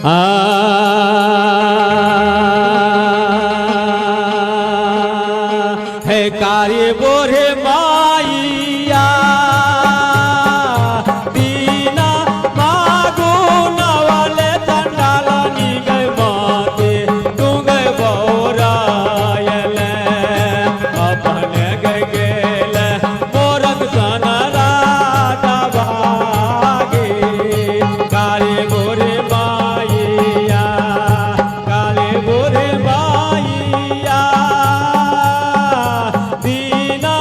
आ हे कारी बोरे माइया दीना मागू नवले चंडालनी गए माते तू गए बौरायल अपन गए गेल मोरक सन राजा भागे काले गोरे माइया काले गोरे माइया दीना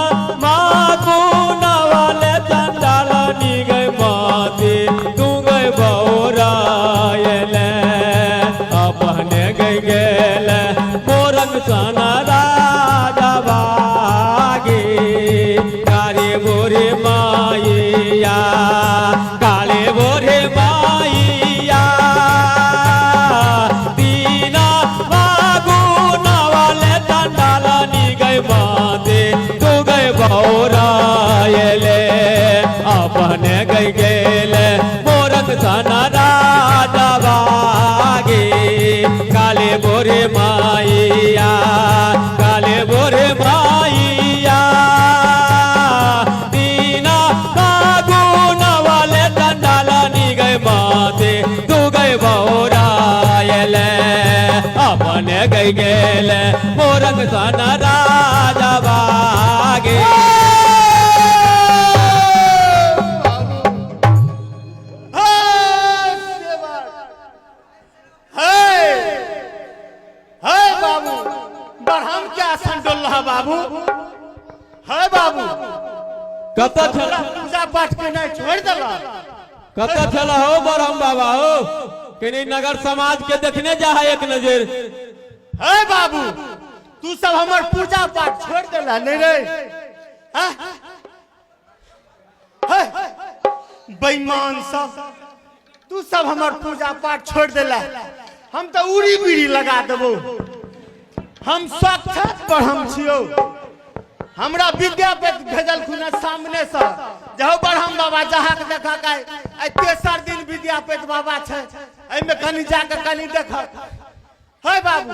मागू नवले चंडालनी गए माते तू गए बौरायल अपन गए गेल मोरक सन राजा भागे काले गोरे माइया काले गोरे माइया दीना मागू नवले चंडालनी गए माते तू गए बौरायले अपन गए गेले मोरक सन राजा बागे काले बोरे माइया काले बोरे माइया दीना मागू नवले चंडालनी गए माते तू गए बौरायले अपन गए गेले मोरक सन राजा बागे। हे बाबू, बरहम के आसन डोल रहा बाबू। हे बाबू, कतऽ छल? पूजा पाठ के नहीं छोड़ देला। कतऽ छल हो बरहम बाबा हो? कनी नगर समाज के देखने जा है एक नजर। हे बाबू, तू सब हमर पूजा पाठ छोड़ देला नहीं रे? हाँ? हे बेईमान सब, तू सब हमर पूजा पाठ छोड़ देला, हम तो उड़ी बीड़ी लगा देबो। हम साक्षात पर हम छियो, हमरा विद्यापति भेजल खुना सामने से जहो ब्रह्म बाबा जहाँ के देखा के आइ तेसर दिन विद्यापति बाबा छै, एहिमे कनी जाके कनी देख। हे बाबू,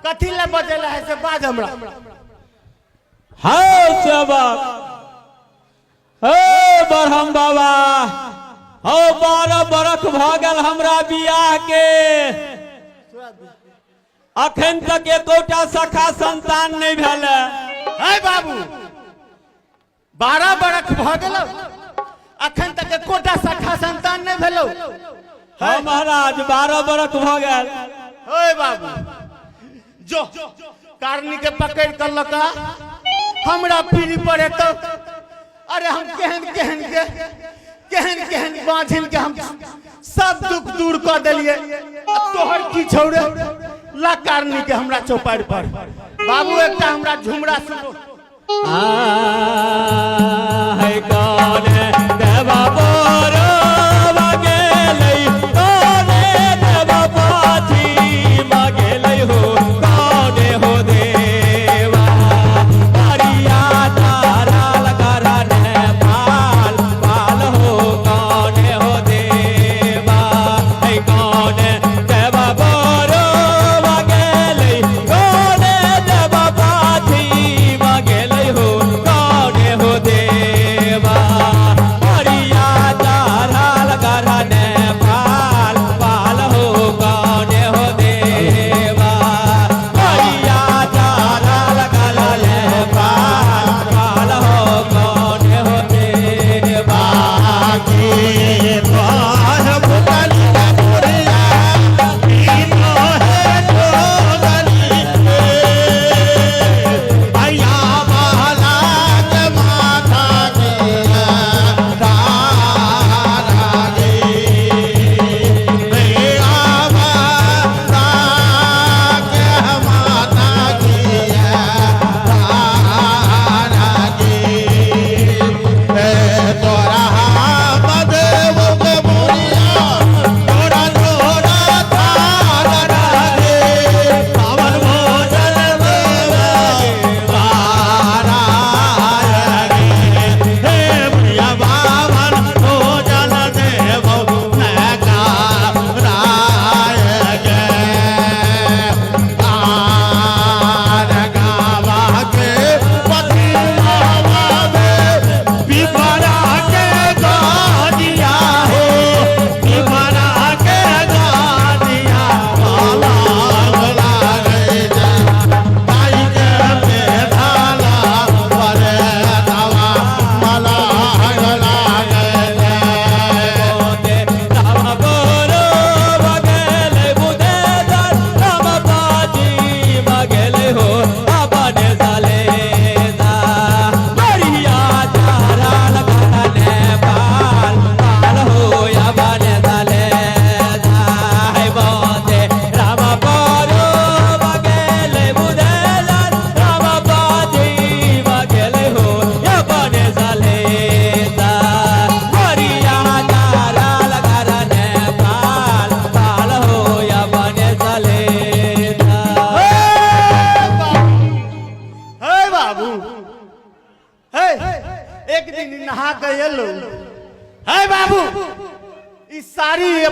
कथी ले बजेला है से बाज हमरा। हौ सेवक, हे ब्रह्म बाबा, हौ 12 बरख भऽ गेल हमरा बियाह के, अखन तक एकोटा सखा संतान नहीं भेल। हे बाबू, 12 बरख भऽ गेल, अखन तक एकोटा सखा संतान नहीं भेलो। हँ महाराज, 12 बरख भऽ गेल। हे बाबू, जो कारनी के पकड़ कर लका हमरा पीढ़ी पर एतो। अरे हम केहन केहन के केहन केहन बाँझिन के हम सब दुख दूर कऽ देलिए, आ तोहर की छौ रे? ला कारनी के हमरा चौपाड़ पर। बाबू, एकटा हमरा झुमरा सुनो। आ है कौन देवा बोरो गेलै, कौन देवा पाछी मगेलै हो, कौन हो देवा हरिया तारा करण पाल पाल हो, कौन हो देवा है कौन देवा बोरो गेलै, कौन देवा पाछी मगेलै हो, कौन हो देवा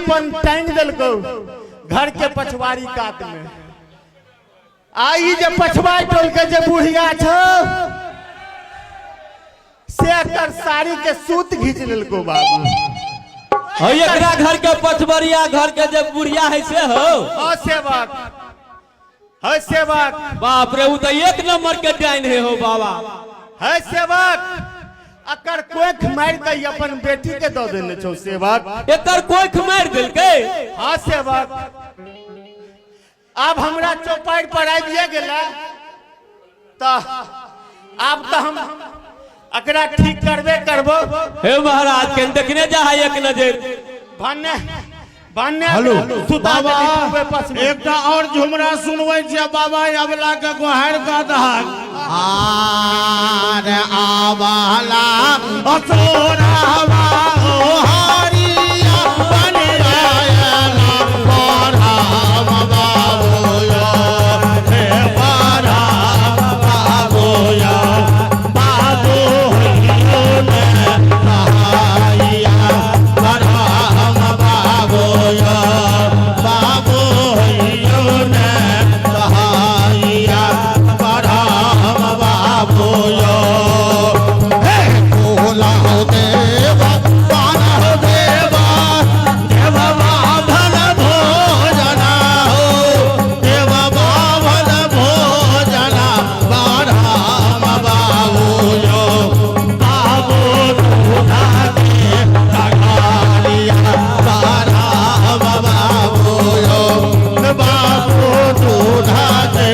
अपन टांग देलको घर के पछवाड़ी कात में। आ ई जे पछवाड़ी टोल के जे बुढ़िया छौ से एकर साड़ी के सूत घींच लेलको बाबू। हो एकरा घर के पछबरिया घर के जे बुढ़िया है से हो। हाँ सेवक, है सेवक। बाप रे, उ तो एक नंबर के डाइन है हो बाबा। है सेवक, अकर कोख मार के अपन बेटी के दऽ देने छौ सेवक। एकर कोख मारि देलकै? हाँ सेवक, आब हमरा चौपाड़ पर आबिए गेला तऽ आब तऽ हम एकरा ठीक करबे करबो। हे महाराज, के देखने जा है एक नजर। भन्ने भन्ने हेलो। सुता बाबा देली पूबे पश्चिमे। एकटा और झुमरा सुनबै छियै बाबा, अबला के गोहार कऽ दहक। आर आबला असोरावा ओ हरिया बन आयला बरहाम बाबू यो, हे बरहाम बाबू यो, बाबू होइयो ने सहाइया, बरहाम बाबू यो, बाबू होइयो ने सहाइया, बरहाम बाबू यो। हे भोला देवा, बारह देवा, देव बाभन भोजना हो, देव बाभन भोजना, बरहाम बाबू यो, बाबू दूधा के तगारिया, बरहाम बाबू यो, बाबू दूधा के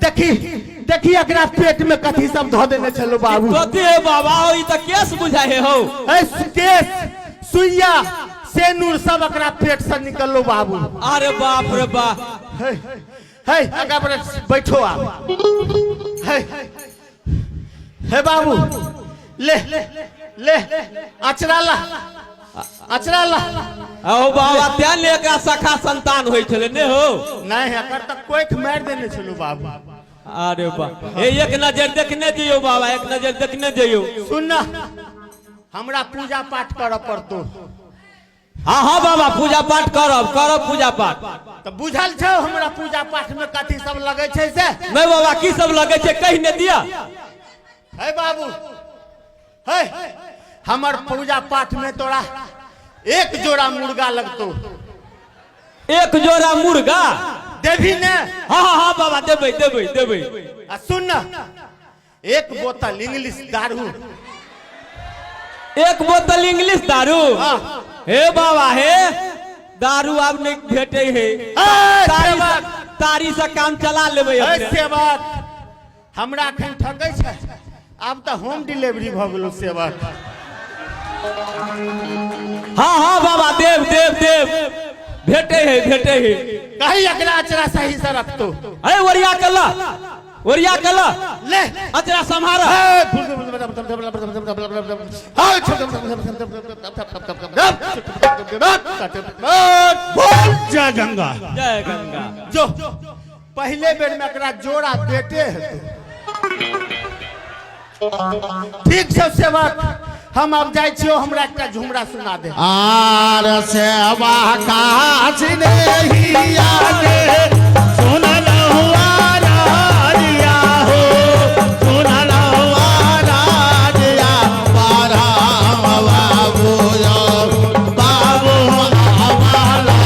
देखी देखी एकरा पेट में कथी सब धऽ देने छलो बाबू। कथी है बाबा हो, ई तऽ केस बुझाइ है हो। ए केस सुइया सेनूर सब एकरा पेट से निकललो बाबू। अरे बाप रे बाप। हे हे आगा पर बैठो आप। हे हे बाबू, ले ले अचरा ला, अचरा ला। ओ बाबा, तें ने एकरा सखा संतान होइ छलै ने हो? नहीं, एकर तऽ कोख मारि देने छलो बाबू। अरे बा, हे एक नजर देखने जइयो बाबा, एक नजर देखने जइयो। सुन ना, हमरा पूजा पाठ करऽ पड़तो। हाँ हाँ बाबा, पूजा पाठ करब, करब पूजा पाठ। तऽ बुझल छौ हमरा पूजा पाठ में कथी सब लगै छै से? नहीं बाबा, की सब लगै छै कहि ने दिया। हे बाबू, हे हमर पूजा पाठ में तोरा एक जोड़ा मुर्गा लगतो। एक जोड़ा मुर्गा? देबी ने? हाँ हाँ हाँ बाबा, देबै देबै देबै। आ सुन ना, एक बोतल इंग्लिश दारू। एक बोतल इंग्लिश दारू? हाँ। हे बाबा, हे दारू आब नहीं भेटे है। सेवक। तारी से काम चला लेबै हे अपने। सेवक, हमरा एखन ठकै छै, आब तऽ होम डिलीवरी भऽ गेलो सेवक। हाँ हाँ बाबा, देव देव देव, भेटे है भेटे है। कहीं एकरा अचरा सही से रखतो। अरे ओरिया कला, ओरिया कला, ले अचरा सम्हारा। बोल जय गंगा। जय गंगा। जो पहले बेर में एकरा जोड़ा बेटे हेतौ। ठीक छै सेवक, हम आब जाइ छियौ, हमरा एकटा झुमरा सुना दे। आर सेवा काज नहीं आगे सुनलहुँ राजिया हो, सुनलहुँ राजिया, बरहाम बाबू यो, बाबू आवाला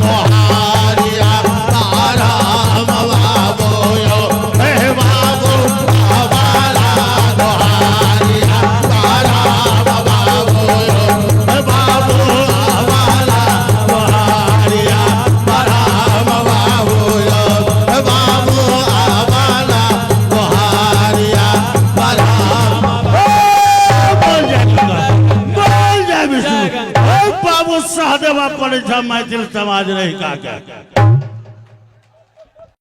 मोहारिया, बरहाम बाबू यो, हे बाबू आवाला मोहारिया, बरहाम बाबू यो, बाबू आवाला सह देबऽ पड़ै छै मैथिल समाज रहिका के।